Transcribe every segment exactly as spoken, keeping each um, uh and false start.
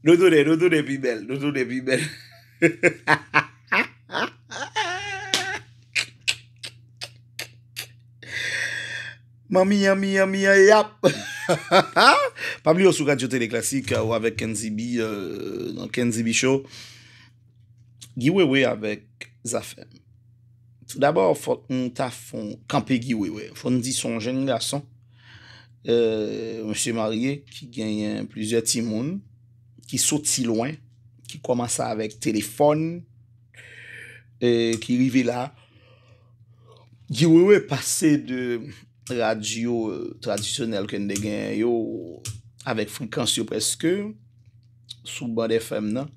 Nou tounen, nou tounen pi bèl, nou tounen pi bèl. Manmi, yanmi, yanmi, yan, yap. Pa bliye w sou Radyo Tele Klasik, euh, ou avèk Kenzy B, euh, nan Kenzy B Show. Guy Wewe avèk Zafèm. Tou dabò, fòk nou ta fon kanpe Guy Wewe. Fò n di se yon jenn gason, euh, mesye marye, ki genyen plizyè timoun, ki soti lwen, ki kòmanse avèk telefòn, euh, ki rive la. Guy Wewe pase de radyo, euh, tradisyonèl ke n te genyen yo, avèk frekans yo prèske, sou band F M nan,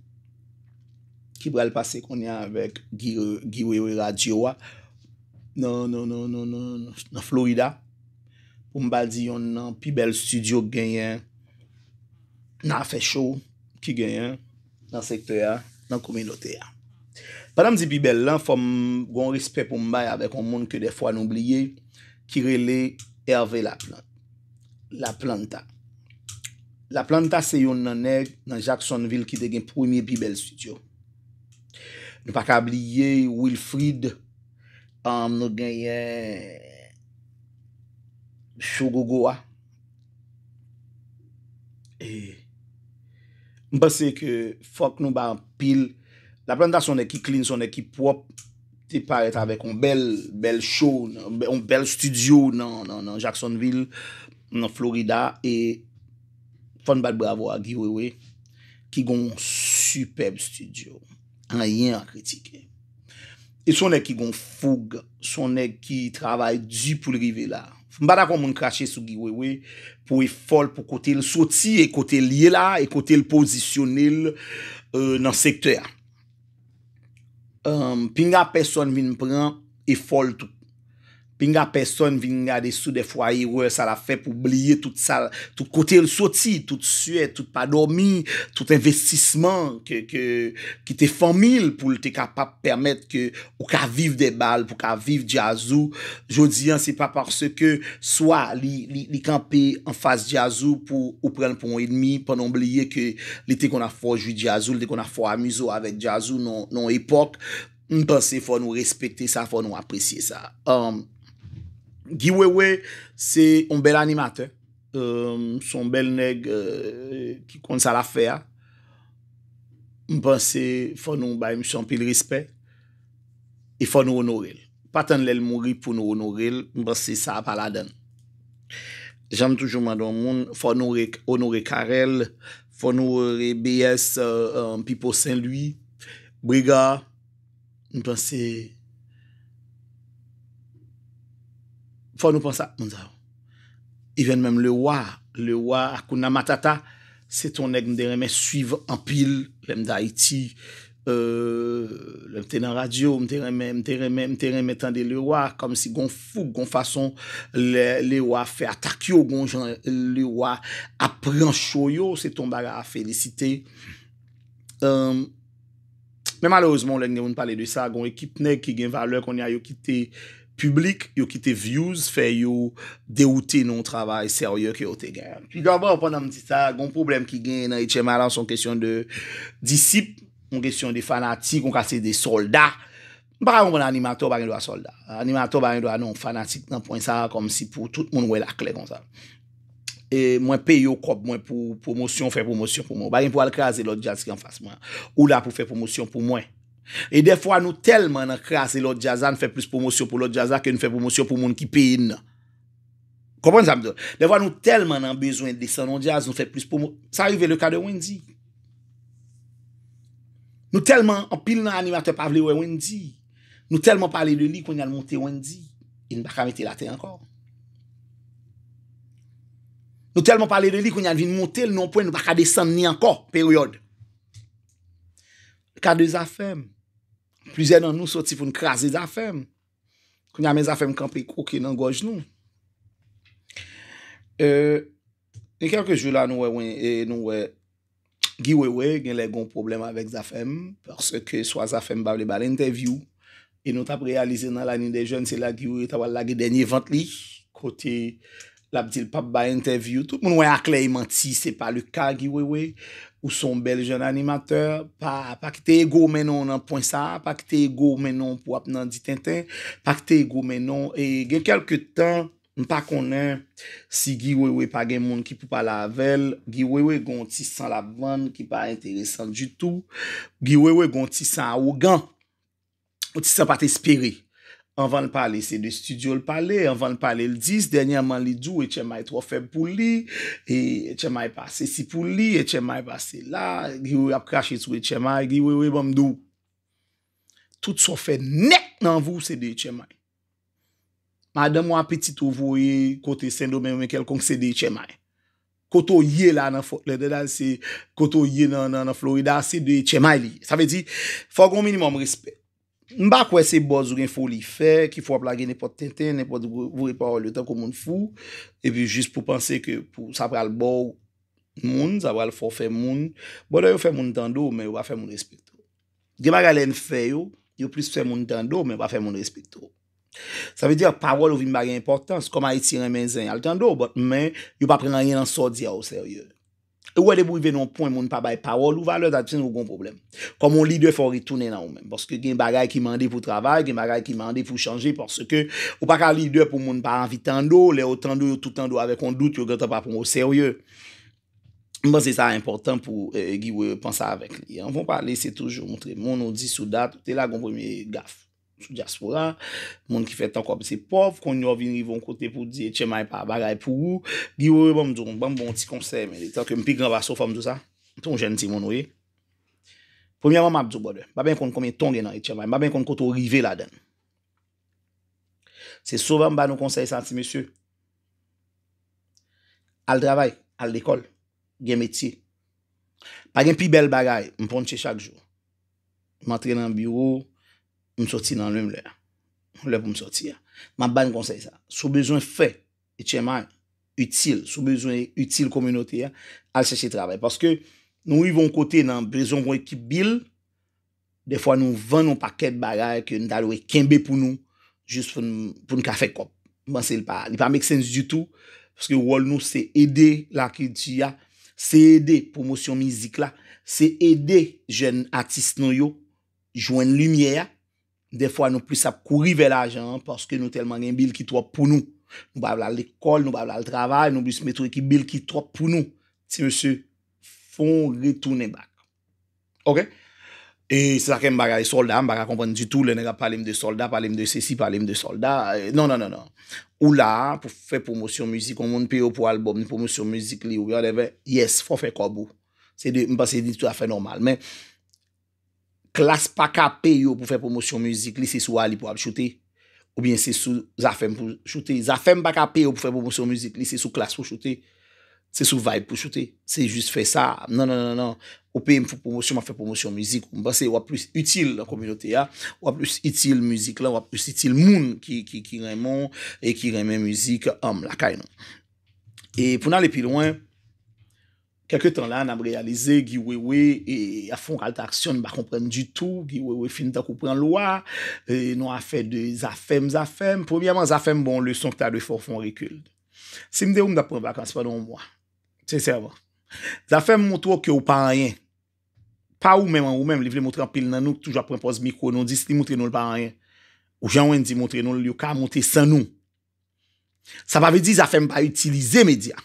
ki pral pase kounye a avèk Guy, Guy Wewe radyo a, nan, nan, nan, nan, nan, nan Florida. Pou m pa di yonn nan pi bèl estidyo k genyen nan afè show ki genyen nan sektè a, nan kominote a. Pandan m di pi bèl lan, fò m gon respè pou m bay avèk yon moun ke dèfwa nou bliye, ki rele Hervé Laplante. Laplanta. Laplanta se youn nan nèg nan Jacksonville ki te gen premye pi bèl estidyo. Nou pa ka bliye Wilfrid, um, nou genyen Show Gogo a. E m panse ke fòk nou ba anpil. Laplanta se yon nèg ki clean, se yon nèg ki pwòp. Te parèt avèk yon bèl, bèl show, yon bèl estidyo nan, nan, nan Jacksonville, nan Florida, e fò n bat bravo a Guy Wewe, ki gon sipèb estidyo. Anyen a kritike. E se yon nèg ki gon foug, se yon nèg ki travay di pou l rive la. M pa dakò moun krache sou Guy Wewe pou efò l, pou kote l soti, e kote l ye la, e kote l pozisyone l, euh, nan sektè a. Um, pinga pèsonn vin pran efò l tou. Pinga pèsonn vin gade sou dèfwa erè sa l ap fè pou bliye tout sa, tout kote l soti, tout swè, tout pa dòmi, tout envestisman ke, ke, ki te fanmi l pou l te kapab pèmèt ke ou ka viv de bal, pou ka viv djaz ou. Jodi an, se pa paske swa li, li, li kanpe anfas djaz ou pou ou pran l pou yon enmi, pandan w bliye ke li te konn ap fè w jwi djaz ou, li te konn ap fè w amize w avèk djaz ou nan, nan yon epòk. M panse fò nou respekte sa, fò nou apresye sa. Um, Guy Wewe, se yon bèl animatè. Um, se yon bèl nèg, euh, ki konn sa l ap fè a. M panse fò nou bay misye anpil respè. E fò nou onore l. Pa tann lè l mouri pou nou onore l. M panse sa a pa ladan l. Jan m toujou mande yon moun, fò nou re-, onore Carel, fò nou onore B S, euh, euh, Pipo Saint Louis, Brega, m panse, fò nou panse ak moun sa yo. Even menm Lewa, Lewa Hakuna Matata, se t on nèg m te renmen swiv anpil lè m t Ayiti. Euh, lè m te nan radyo, m te renmen, m te renmen, m te renmen tande Lewa, kòmsi gon fouk, gon fason lè Lewa fè atak yo, gon jan Lewa ap pran cho yo, se t on bagay a felisite. Euh, men malerezman, lè n gen moun pale de sa, gon ekip nèg ki gen valè kounye a yo kite piblik, yo kite views fè yo dewoute nan yon travay serye ke yo te gen. Tou dabò, pandan m di sa, gon pwoblèm ki genyen nan H M I la, se yon kesyon de disip, yon kesyon de fanatik, yon kase de sòlda. M pa ka konprann animatè pa gen dwa sòlda. Animatè pa gen dwa non fanatik nan pwen sa a, kòmsi pou tout moun wè l aklè konsa. E mwen peye w kòb mwen pou pwomosyon, fè pwomosyon pou mwen. Ou pa gen pou al kraze lòt djaz ki anfas mwen. Ou la pou fè pwomosyon pou mwen. E dèfwa nou tèlman nan kraze lòt djaz la, n fè plis pwomosyon pou lòt djaz la ke n fè pwomosyon pou moun ki peye n nan. Konprann sa m di w? Dèfwa nou tèlman nan bezwen desann yon djaz, nou fè plis pwomo-, sa rive le ka de Wendy. Nou tèlman, anpil nan animatè pa vle wè Wendy. Nou tèlman pale de li, kounye a l monte Wendy. E n pa ka mete l atè ankò. Nou tèlman pale de li, kounye a l vin monte l nan yon pwen nou pa ka desann li ankò, peryòd. Ka de Zafèm. Plizyè nan nou soti pou n kraze Zafèm. Kounye a men Zafèm kanpe kwoke nan gòj nou. Euh, gen kèlke jou la nou wè, wè, e nou wè Guy Wewe genlè gon pwoblèm avèk Zafèm, paske swa Zafèm pa vle ba l entèvyou, e nou t ap reyalize nan La Nuit des Jeunes, se la Guy Wewe ta pral lage dènye vant li, kote l ap di l p ap bay entèvyou. Tout moun wè aklè e manti, se pa le ka Guy Wewe. Ou se yon bèl jèn animatè, pa, pa kite ego w mennen w nan pwen sa a, pa kite ego w mennen w pou w ap nan di tenten, pa kite ego w mennen w, e gen kèlke tan, m pa konnen si Guy Wewe pa gen moun ki pou pale avè l, Guy Wewe gen yon ti san l ap vann ki pa enteresan ditou, Guy Wewe gen yon ti san awogan, yon ti san pa t espere. Anvan l pale, se de estidyo l pale, anvan l pale, l di, dènyèman, li di w H M I twò fèb pou li, e H M I pa sesi pou li, H M I pa sela, Guy Wewe ap krache sou H M I, Guy Wewe, ban m di w. Tout sa w fè nèt nan vi w, se de H M I. Madanm ou a pitit ou voye kote Sendomeng oubyen kèlkonk, se de H M I. Kote w ye la nan Fort Lauderdale, se kote w ye nan, nan, nan Florida, se de H M I li ye. Sa vle di, fò gen yon minimòm respè. M pa kwè se buzz oubyen foli fè ki fè w ap lage nenpòt tenten, nenpòt vre, vre pawòl yo tankou moun fou, epi jis pou panse ke pou sa pral ba w moun, sa pral fè w fè moun. Brother, yo fè moun tande w, men yo pa fè moun respekte w. Gen bagay lè n fè yo, yo plis fè moun tande w, men yo pa fè moun respekte w. Sa vle di, pawòl ou vin pa gen enpòtans. Kòm Ayiti renmen zen, y al tande w, but, men yo pa pran anyen nan sa w di a o serye. E w wè depi w rive nan yon pwen moun pa bay pawòl ou valè, dat mean ou gon pwoblèm. Kòm yon lidè, fò w retounen nan ou menm. Paske gen bagay ki mande pou w travay, gen bagay ki mande pou w chanje, paske ou pa ka lidè pou moun pa anvi tande w, lè yo tande w, yo tou tande w avèk yon dout, yo gentan pa pran w o serye. M panse sa enpòtan pou, eh, Guy Wewe panse avèk li. Anvan w pale, se toujou montre moun, ou di sou dat, ou te lage yon premye gaf sou dyaspora, moun ki fè tan kòb se pòv, kounye a w vin rive yon kote pou w di H M I pa bagay pou ou. Guy Wewe, ban m di w, ban m ba w yon ti konsèy, men, etan ke m pi gran pase w, fò m di w sa. M se yon jèn timoun, wi. Premyèman, m ap di w, brother, m pa byen konn konbyen tan w gen nan H M I, m pa byen konn kote w rive ladan l. Se souvan m ba nou konsèy sa, ti mesye. Al travay, al lekòl, gen metye. Pa gen pi bèl bagay, m ponche chak jou. M antre nan biwo, m soti nan menm lè a. Lè pou m soti a. M ap ba n konsèy sa. Si w bezwen fè H M I itil, si w bezwen itil kominote a, al chèche travay. Paske nou rive yon kote nan bezwen yon ekip bil, dèfwa nou vann yon pakèt bagay ke n ta dwe kenbe pou nou, jis pou n, pou n ka fè kòb. M panse li pa, li pa make sense ditou, paske wòl nou se ede lakilti a, se ede pwomosyon mizik la, se ede jèn atis nou yo jwenn limyè a. Dèfwa nou plis ap kouri vè lajan an paske nou tèlman gen bil ki twòp pou nou. Nou pa vle al lekòl, nou pa vle al travay, nou plis mete yon ekip bil ki twòp pou nou. Ti mesye, fò w retounen back. Oke? E se sa ke m pa ka, sòlda, m pa ka konprann ditou lè nèg ap pale m de sòlda, pale m de sesi, pale m de sòlda. E, non, non, non, non. Ou la a pou fè pwomosyon mizik, yon moun peye w pou albòm, pwomosyon mizik li, ou whatever. Yes, fò w fè kòb ou. Se de, m panse li toutafè nòmal. Men, Klass pa ka peye w pou fè pwomosyon mizik li, se sou Aly pou ap choute. Oubyen se sou Zafèm pou choute. Zafèm pa ka peye w pou fè pwomosyon mizik li, se sou Klass pou choute. Se sou Vibe pou choute. Se jis fè sa. Non, non, non, non. Ou peye m pou pwomosyon, m ap fè pwomosyon mizik ou. M panse w ap plis itil nan kominote a. W ap plis itil mizik lan, w ap plis itil moun ki, ki, ki renmen w e ki renmen mizik, um, lakay nou. E pou n ale pi lwen, kèlke tan la, n ap reyalize Guy Wewe, e, ap fè yon kalite aksyon n pa konprann ditou. Guy Wewe fin tankou pran lwa, e, nan afè de Zafèm, Zafèm. Premyèman, Zafèm ba w leson ki ta dwe fè w fè yon rekil. Si m te ou, m t ap pran vakans pandan yon mwa. Sensèman. Zafèm montre w ke w pa anyen. Pa ou menm an ou menm, li vle montre anpil nan nou ki toujou ap pran pòz mikwo nou dis, li montre nou l pa anyen. Ou jan Wendy montre nou l, yo ka monte san nou. Sa pa vle di Zafèm pa itilize medya.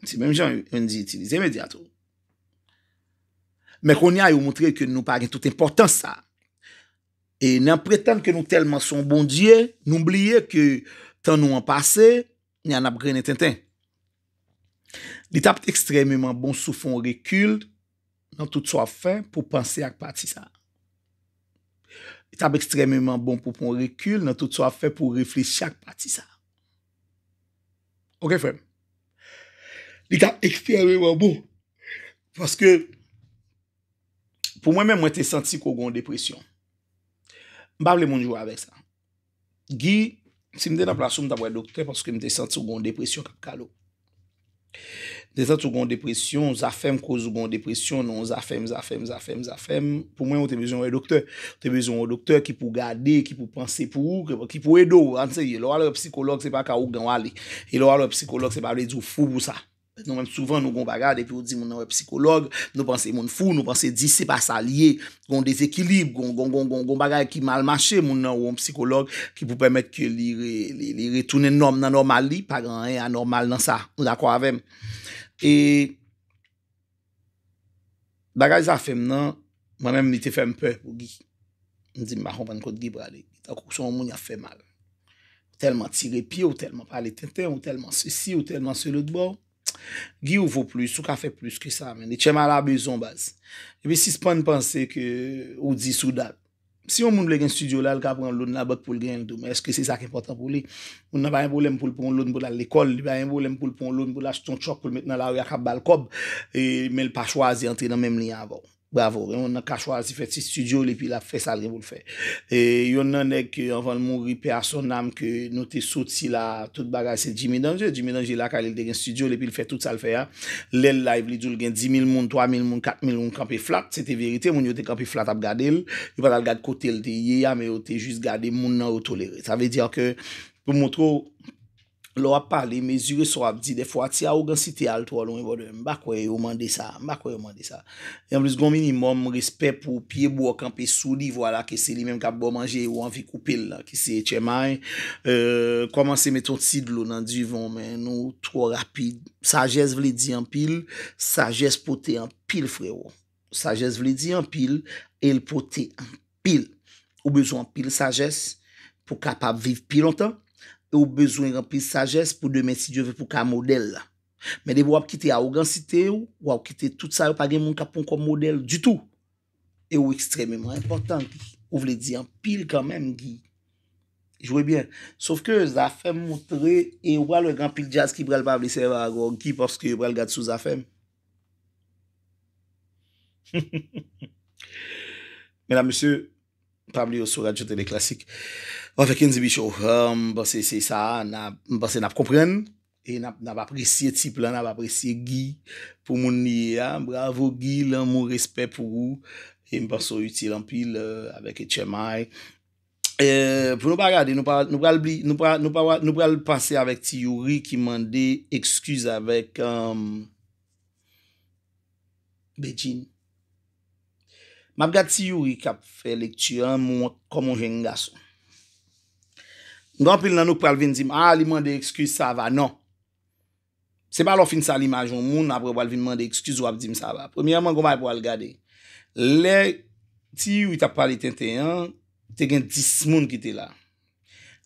Se menm jan Wendy itilize medya tou. Men kounye a, yo montre ke nou pa gen tout enpòtans sa. E nan pretann ke nou tèlman se yon Bondye, nou bliye ke tan nou an pase, ni a n ap grennen tenten. Li t ap ekstrèmeman bon si w fè yon rekil nan tout sa w ap fè pou w panse ak pati sa a. Li t ap ekstrèmeman bon pou w pran yon rekil nan tout sa w ap fè pou w reflechi ak pati sa a. Oke, frè m? Li t ap ekstrèmeman bon. Paske, pou mwen menm, mwen te santi ke w gen yon depresyon. M pa vle moun jwe avèk sa. Guy, si m te nan plas ou, m t ap wè doktè paske m te santi w gen yon depresyon k ap kale w. M te santi w gen yon depresyon, Zafèm koz ou gen yon depresyon, non, Zafèm, Zafèm, Zafèm, Zafèm. Pou mwen, ou te bezwen wè doktè. Ou te bezwen wè yon doktè ki pou gade, ki pou panse pou ou, ki, ki pou ede w, ann serye. Lè w al wè psikològ, se pa ka ougan w ale. E lè w al wè psikològ, se pa vle di w fou pou sa. Nou menm, souvan, nou gon bagay, depi ou di moun nan wè psikològ, nou panse moun fou, nou panse di se pa sa l ye. Gon dezekilib, gon, gon, gon, gon, gon bagay ki mal mache, moun nan wè yon psikològ ki pou pèmèt ke li, re, li, li retounen nòm nan nòmal li, pa gen anyen anòmal nan sa. Ou dakò avè m? E bagay Zafèm nan, mwen menm, li te fè m pè pou Guy. M di, m pa konprann kot Guy prale. Tankou se yon moun y ap fè mal. Ou tèlman tire pye, ou tèlman pale tenten, ou tèlman sesi, ou tèlman se lòt bò. Guy, ou vo plis, ou ka fè plis ke sa, men. H M I la bezwen w, baz. Epi sispann panse ke ou di sou dat. Si yon moun vle gen estidyo la, l ka pran loan nan bank pou l genyen l tou. Men èske se sa k enpòtan pou li? Moun nan pa gen pwoblèm pou l pran yon loan pou l al lekòl, li pa gen pwoblèm pou l pran yon loan pou l achte yon truck pou l met nan lari a k ap ba l kòb, e, men l pa chwazi antre nan menm liy avè w. Bravo. Gen moun nan ka chwazi fè ti estidyo l epi l ap fè sa l gen pou l fè. E, yonn nan nèg ke anvan l mouri, paix à son âme, ke nou te soti la, tout bagay se Jimmy Danger. Jimmy Danger lakay li, li te gen estidyo l epi l fè tout sa l fè a. Lè l live, li di w l gen dis mil moun, twa mil moun, kat mil moun kanpe flat. Se te verite, moun yo te kanpe flat ap gade l. Yo pa t al gad kote l te ye a, men yo te jis gade moun nan yo tolere. Sa vle di ke, pou montre w, lè w ap pale, mezire sa w ap di. Dèfwa, ti awogansite al twò lwen, brother. M pa kwè yo mande sa. M pa kwè yo mande sa. E anplis, gon minimòm respè pou pye bò kanpe sou li, vwala ke se li menm k ap ba w manje e ou anvi koupe l la, ki se H M I. Euh, kòmanse met yon ti dlo nan diven w, men nou twò rapid. Sajès vle di anpil, sajès pote anpil, frero. Sajès vle di anpil, e l pote anpil. Ou bezwen anpil sajès pou kapab viv pi lontan, e ou bezwen anpil sajès pou demen, si Dye vle, pou ka modèl la. Men depi w ap kite awogansite w, w ap kite tout sa yo, pa gen moun k ap pran w kòm modèl ditou. E ou ekstrèmeman enpòtan, Guy. Ou vle di anpil kanmenm, Guy. Jwe byen. Sof ke Zafèm montre, e ou pral wè gen anpil djaz ki pral pa vle sèvi avè w, Guy, paske yo pral gad sou Zafèm. Medam, mesye, pa bliye w sou Radyo Tele Klasik. Avèk Kenzy Bichot. Euh, m panse se sa, n ap, m panse n ap konprann. E n ap, n ap apresye tip lan, n ap apresye Guy pou moun li ye a. Bravo Guy, lanmou, respè pou ou. E m panse w itil anpil, euh, avèk H M I. Euh, pou nou pa gade, nou pa, nou pral bli-, nou pa, nou pa, nou pral pase avèk Ti Youri ki mande ekskiz avèk, euh, Bedjine. M ap gad Ti Youri k ap fè lekti a, m wont kòm yon jèn gason. Gen anpil nan nou k pral vin di m, "Ah, li mande ekskiz, sa va." Non. Se pa lè w fin sal imaj yon moun, apre w pral vin mande ekskiz, w ap di m sa va. Premyèman, gon bagay pou w al gade. Lè Ti Youri t ap pale tenten an, te gen dis moun ki te la.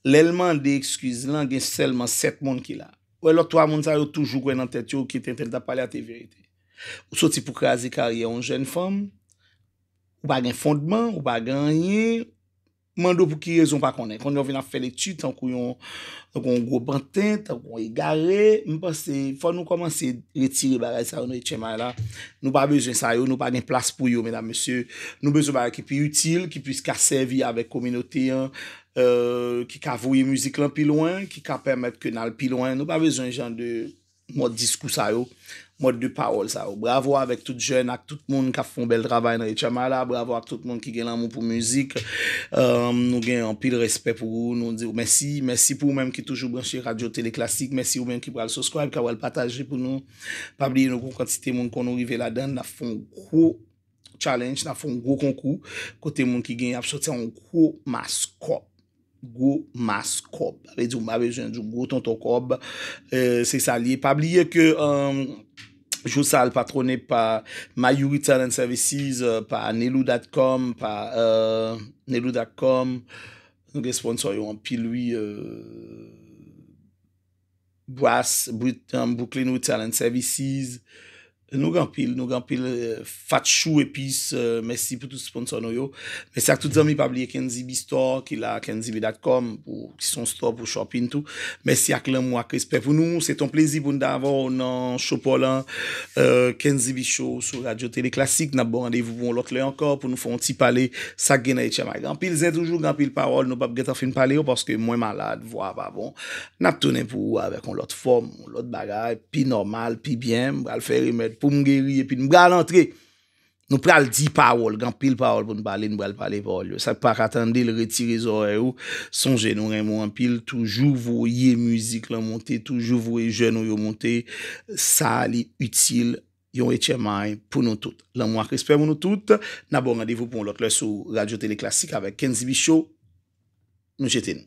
Lè l mande ekskiz lan, gen sèlman sèt moun ki la. Wè, lòt twa moun sa yo toujou kwè nan tèt yo ke tenten l t ap pale a te verite. Ou soti pou kraze karyè yon jèn fanm, ou pa gen fondman, ou pa gen anyen, mande w pou ki rezon, w pa konnen. Kounye a w vin ap fè lekti tankou yon, tankou yon gwo panten, tankou yon egare. M panse fò nou kòmanse retire bagay sa yo nan H M I la. Nou pa bezwen sa yo, nou pa gen plas pou yo, medam, mesye. Nou bezwen bagay ki pi itil, ki plis ka sèvi avèk kominote an, euh, ki ka voye mizik lan pi lwen, ki ka pèmèt ke n al pi lwen. Nou pa bezwen jan de mòd diskou sa yo, mòd de pawòl sa yo. Bravo avèk tout jèn ak tout moun k ap fè yon bèl travay nan H M I la. Bravo ak tout moun ki gen lanmou pou mizik. Euh, nou gen anpil respè pou ou. Nou di w mèsi. Mèsi pou ou menm ki toujou branche Radyo Tele Klasik. Mèsi ou menm ki pral subscribe, ki pral pataje pou nou. Pa bliye nou gon kantite moun kon nou rive ladan. N ap fè yon gwo challenge, n ap fè yon gwo konkou. Kote moun ki genyen ap soti yon gwo mas kòb. Gwo mas kòb. Sa vle di, ou pa bezwen di gwo tonton kòb. Euh, se sa l ye. Pa bliye ke, euh, jou sa a l patrone pa Mayuri Talent Services, euh, pa Nelou dot com, pa, euh, Nelou dot com. Nou gen sponsor yo anpil, wi, euh, Brass, Brit-, um, Brooklyn Wood Talent Services. Nou gen anpil, nou gen anpil, euh, Fat Chou Epis, euh, mèsi pou tout sponsor nou yo. Mèsi ak tout zanmi, pa bliye Kenzibi Store ki la, kenzibi dot com, pou, ki se yon store pou shopping tou. Mèsi ak lanmou ak respè pou nou. Se t on plezi pou n t avè w nan show pa w lan, euh, Kenzibi Show sou Radyo Tele Klasik. N ap ba w randevou pou yon lòt lè ankò, pou nou fè yon ti pale sa k gen nan H M I. Gen anpil zen toujou, gen anpil pawòl, nou p ap gentan fin pale yo, paske mwen malad, vwa a pa bon. N ap tounen pou ou avèk yon lòt fòm, yon lòt bagay, pi nòmal, pi byen. M pral fè remèd pou m geri, epi m pral antre Nou pral di pawòl, gen anpil pawòl pou n pale, n pral pale pawòl yo. Sa k pa ka tande l, retire zòrèy ou. Sonje, nou renmen w anpil. Toujou voye mizik lan monte, toujou voye jèn ou yo monte. Sa li itil yon H M I pou nou tout. Lanmou ak respè pou nou tout. N ap ba w randevou pou yon lòt lè sou Radyo Tele Klasik avèk Kenzy Michaud. Nou jete n.